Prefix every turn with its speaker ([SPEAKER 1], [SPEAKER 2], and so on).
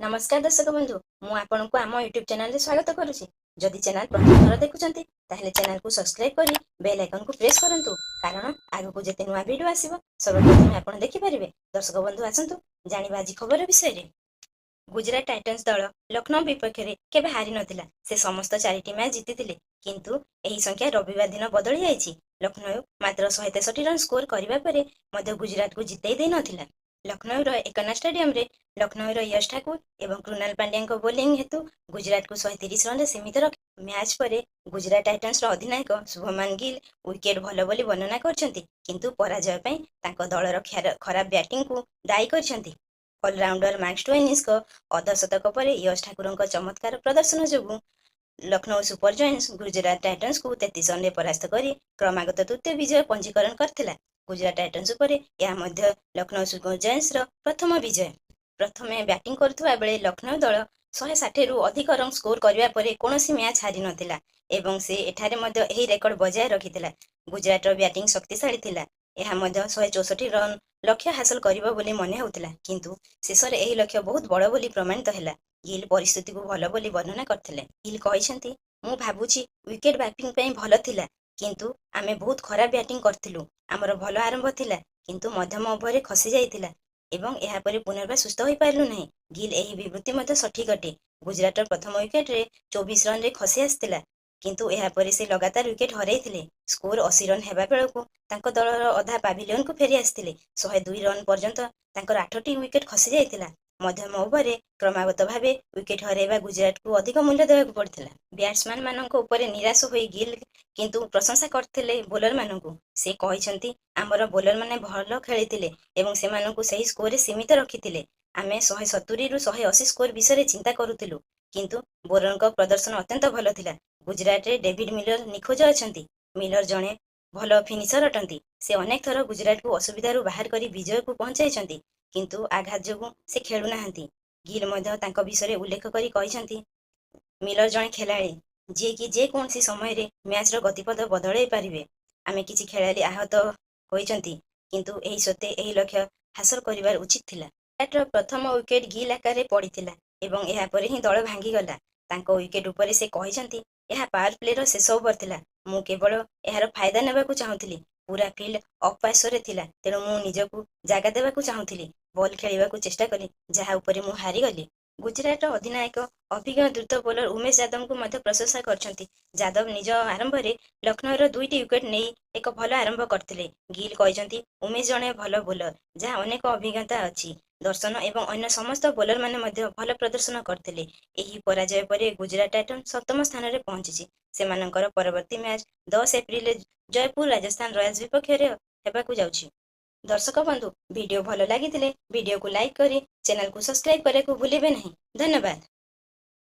[SPEAKER 1] ନମସ୍କାର ଦର୍ଶକ ବନ୍ଧୁ, ମୁଁ ଆପଣଙ୍କୁ ଆମ ୟୁଟ୍ୟୁବ୍ ଚ୍ୟାନେଲରେ ସ୍ୱାଗତ କରୁଛି। ଯଦି ଚ୍ୟାନେଲ ପ୍ରଥମ ଥର ଦେଖୁଛନ୍ତି, ତାହେଲେ ଚ୍ୟାନେଲକୁ ସବସ୍କ୍ରାଇବ୍ କରି ବେଲ୍ ଆଇକନକୁ ପ୍ରେସ୍ କରନ୍ତୁ, କାରଣ ଆଗକୁ ଯେତେ ନୂଆ ଭିଡ଼ିଓ ଆସିବ, ସର୍ବପ୍ରଥମେ ଆପଣ ଦେଖିପାରିବେ। ଦର୍ଶକ ବନ୍ଧୁ, ଆସନ୍ତୁ ଜାଣିବା ଆଜି ଖବର ବିଷୟରେ। ଗୁଜରାଟ ଟାଇଟନ୍ସ ଦଳ ଲକ୍ଷ୍ନୌ ବିପକ୍ଷରେ କେବେ ହାରି ନଥିଲା। ସେ ସମସ୍ତ ଚାରିଟି ମ୍ୟାଚ୍ ଜିତିଥିଲେ, କିନ୍ତୁ ଏହି ସଂଖ୍ୟା ରବିବାର ଦିନ ବଦଳି ଯାଇଛି। ଲକ୍ଷ୍ନୌ ମାତ୍ର 163 ରନ୍ ସ୍କୋର କରିବା ପରେ ମଧ୍ୟ ଗୁଜରାଟକୁ ଜିତେଇ ଦେଇନଥିଲା। ଲକ୍ଷ୍ନୌର ଏକନା ଷ୍ଟାଡିୟମରେ ଲକ୍ଷ୍ନୌର ୟଶ ଠାକୁର ଏବଂ କୃଣାଲ ପାଣ୍ଡ୍ୟାଙ୍କ ବୋଲିଂ ହେତୁ ଗୁଜରାଟକୁ 130 ରନରେ ସୀମିତ ରଖି। ମ୍ୟାଚ୍ ପରେ ଗୁଜରାଟ ଟାଇଟନ୍ସର ଅଧିନାୟକ ଶୁଭମାନ ଗିଲ୍ ୱିକେଟ୍ ଭଲ ବୋଲି ବର୍ଣ୍ଣନା କରିଛନ୍ତି, କିନ୍ତୁ ପରାଜୟ ପାଇଁ ତାଙ୍କ ଦଳର ଖରାପ ବ୍ୟାଟିଂକୁ ଦାୟୀ କରିଛନ୍ତି। ଅଲରାଉଣ୍ଡର ମାର୍କସ ଷ୍ଟୋଇନିସଙ୍କ ଅର୍ଦ୍ଧଶତକ ପରେ ୟଶ ଠାକୁରଙ୍କ ଚମତ୍କାର ପ୍ରଦର୍ଶନ ଯୋଗୁଁ ଲକ୍ଷ୍ନୌ ସୁପର ଜାଏଣ୍ଟସ୍ ଗୁଜରାଟ ଟାଇଟନ୍ସକୁ 33 ରନରେ ପରାସ୍ତ କରି କ୍ରମାଗତ ତୃତୀୟ ବିଜୟ ପଞ୍ଜୀକରଣ କରିଥିଲା। ଗୁଜରାଟ ଟାଇଟନ୍ସ ଉପରେ ଏହା ମଧ୍ୟ ଲକ୍ଷ୍ନୌ ସୁପର ଜାଏଣ୍ଟସର ପ୍ରଥମ ବିଜୟ। ପ୍ରଥମେ ବ୍ୟାଟିଂ କରୁଥିବା ବେଳେ ଲକ୍ଷ୍ନୌ ଦଳ 160ରୁ ଅଧିକ ରନ୍ ସ୍କୋର କରିବା ପରେ କୌଣସି ମ୍ୟାଚ୍ ହାରିନଥିଲା ଏବଂ ସେ ଏଠାରେ ମଧ୍ୟ ଏହି ରେକର୍ଡ ବଜାୟ ରଖିଥିଲା। ଗୁଜରାଟର ବ୍ୟାଟିଂ ଶକ୍ତିଶାଳୀ ଥିଲା। ଏହା ମଧ୍ୟ 164 ରନ୍ ଲକ୍ଷ୍ୟ ହାସଲ କରିବ ବୋଲି ମନେ ହେଉଥିଲା, କିନ୍ତୁ ଶେଷରେ ଏହି ଲକ୍ଷ୍ୟ ବହୁତ ବଡ଼ ବୋଲି ପ୍ରମାଣିତ ହେଲା। ଗିଲ୍ ପରିସ୍ଥିତିକୁ ଭଲ ବୋଲି ବର୍ଣ୍ଣନା କରିଥିଲେ। ଗିଲ୍ କହିଛନ୍ତି, "ମୁଁ ଭାବୁଛି ୱିକେଟ୍ ବ୍ୟାଟିଂ ପାଇଁ ଭଲ ଥିଲା, କିନ୍ତୁ ଆମେ ବହୁତ ଖରାପ ବ୍ୟାଟିଂ କରିଥିଲୁ। ଆମର ଭଲ ଆରମ୍ଭ ଥିଲା, କିନ୍ତୁ ମଧ୍ୟମ ଓଭରରେ ଖସି ଯାଇଥିଲା ଏବଂ ଏହାପରେ ପୁନର୍ବାର ସୁସ୍ଥ ହୋଇପାରିଲୁ ନାହିଁ।" ଗିଲ୍ ଏହି ବିବୃତ୍ତି ମଧ୍ୟ ସଠିକ୍ ଅଟେ। ଗୁଜରାଟର ପ୍ରଥମ ୱିକେଟରେ 24 ରନରେ ଖସି ଆସିଥିଲା, କିନ୍ତୁ ଏହାପରେ ସେ ଲଗାତାର ୱିକେଟ୍ ହରାଇଥିଲେ। ସ୍କୋର 80 ରନ୍ ହେବା ବେଳକୁ ତାଙ୍କ ଦଳର ଅଧା ପାଭିଲିୟନକୁ ଫେରି ଆସିଥିଲେ। 102 ରନ୍ ପର୍ଯ୍ୟନ୍ତ ତାଙ୍କର ଆଠଟି ୱିକେଟ୍ ଖସି ଯାଇଥିଲା। ମଧ୍ୟମ ଓଭରରେ କ୍ରମାଗତ ଭାବେ ୱିକେଟ୍ ହରାଇବା ଗୁଜରାଟକୁ ଅଧିକ ମୂଲ୍ୟ ଦେବାକୁ ପଡ଼ିଥିଲା। ବ୍ୟାଟ୍ସମ୍ୟାନମାନଙ୍କ ଉପରେ ନିରାଶ ହୋଇ ଗିଲ୍ କିନ୍ତୁ ପ୍ରଶଂସା କରିଥିଲେ ବୋଲରମାନଙ୍କୁ। ସେ କହିଛନ୍ତି, "ଆମର ବୋଲରମାନେ ଭଲ ଖେଳିଥିଲେ ଏବଂ ସେମାନଙ୍କୁ ସେହି ସ୍କୋରରେ ସୀମିତ ରଖିଥିଲେ। ଆମେ 170ରୁ 180 ସ୍କୋର ବିଷୟରେ ଚିନ୍ତା କରୁଥିଲୁ, କିନ୍ତୁ ବୋଲରଙ୍କ ପ୍ରଦର୍ଶନ ଅତ୍ୟନ୍ତ ଭଲ ଥିଲା।" ଗୁଜରାଟରେ ଡେଭିଡ୍ ମିଲର ନିଖୋଜ ଅଛନ୍ତି। ମିଲର ଜଣେ ଭଲ ଫିନିସର ଅଟନ୍ତି। ସେ ଅନେକ ଥର ଗୁଜରାଟକୁ ଅସୁବିଧାରୁ ବାହାର କରି ବିଜୟକୁ ପହଞ୍ଚାଇଛନ୍ତି, କିନ୍ତୁ ଆଘାତ ଯୋଗୁଁ ସେ ଖେଳୁନାହାନ୍ତି। ଗିଲ୍ ମଧ୍ୟ ତାଙ୍କ ବିଷୟରେ ଉଲ୍ଲେଖ କରି କହିଛନ୍ତି, "ମିଲର ଜଣେ ଖେଳାଳି, ଯିଏକି ଯେକୌଣସି ସମୟରେ ମ୍ୟାଚ୍ର ଗତିପଥ ବଦଳାଇ ପାରିବେ। ଆମେ କିଛି ଖେଳାଳି ଆହତ ହୋଇଛନ୍ତି, କିନ୍ତୁ ଏହି ସତ୍ତ୍ୱେ ଏହି ଲକ୍ଷ୍ୟ ହାସଲ କରିବାର ଉଚିତ ଥିଲା।" ଗୁଜରାଟର ପ୍ରଥମ ୱିକେଟ୍ ଗିଲ୍ ଆକାରରେ ପଡ଼ିଥିଲା ଏବଂ ଏହାପରେ ହିଁ ଦଳ ଭାଙ୍ଗିଗଲା। ତାଙ୍କ ୱିକେଟ୍ ଉପରେ ସେ କହିଛନ୍ତି, "ଏହା ପାୱାର ପ୍ଲେର ଶେଷ ଓଭର ଥିଲା। ମୁଁ କେବଳ ଏହାର ଫାଇଦା ନେବାକୁ ଚାହୁଁଥିଲି। ପୁରା ଫିଲ୍ଡ ଅଫ୍ ପାର୍ଶ୍ୱରେ ଥିଲା, ତେଣୁ ମୁଁ ନିଜକୁ ଜାଗା ଦେବାକୁ ଚାହୁଁଥିଲି। ବଲ୍ ଖେଳିବାକୁ ଚେଷ୍ଟା କଲି, ଯାହା ଉପରେ ମୁଁ ହାରିଗଲି।" ଗୁଜରାଟର ଅଧିନାୟକ ଅଭିଜ୍ଞ ଦ୍ରୁତ ବୋଲର ଉମେଶ ଯାଦବଙ୍କୁ ମଧ୍ୟ ପ୍ରଶଂସା କରିଛନ୍ତି। ଯାଦବ ନିଜ ଆରମ୍ଭରେ ଲକ୍ଷ୍ନୌର ଦୁଇଟି ୱିକେଟ୍ ନେଇ ଏକ ଭଲ ଆରମ୍ଭ କରିଥିଲେ। ଗିଲ୍ କହିଛନ୍ତି, "ଉମେଶ ଜଣେ ଭଲ ବୋଲର, ଯାହା ଅନେକ ଅଭିଜ୍ଞତା ଅଛି। ଦର୍ଶନ ଏବଂ ଅନ୍ୟ ସମସ୍ତ ବୋଲରମାନେ ମଧ୍ୟ ଭଲ ପ୍ରଦର୍ଶନ କରିଥିଲେ।" ଏହି ପରାଜୟ ପରେ ଗୁଜରାଟ ଟାଇଟନ୍ସ ସପ୍ତମ ସ୍ଥାନରେ ପହଞ୍ଚିଛି। ସେମାନଙ୍କର ପରବର୍ତ୍ତୀ ମ୍ୟାଚ୍ 10 ଏପ୍ରିଲରେ ଜୟପୁର ରାଜସ୍ଥାନ ରୟାଲ୍ସ ବିପକ୍ଷରେ ହେବାକୁ ଯାଉଛି। ଦର୍ଶକ ବନ୍ଧୁ, ଭିଡ଼ିଓ ଭଲ ଲାଗିଥିଲେ ଭିଡ଼ିଓକୁ ଲାଇକ୍ କରି ଚ୍ୟାନେଲକୁ ସବସ୍କ୍ରାଇବ୍ କରିବାକୁ ଭୁଲିବେ ନାହିଁ। ଧନ୍ୟବାଦ।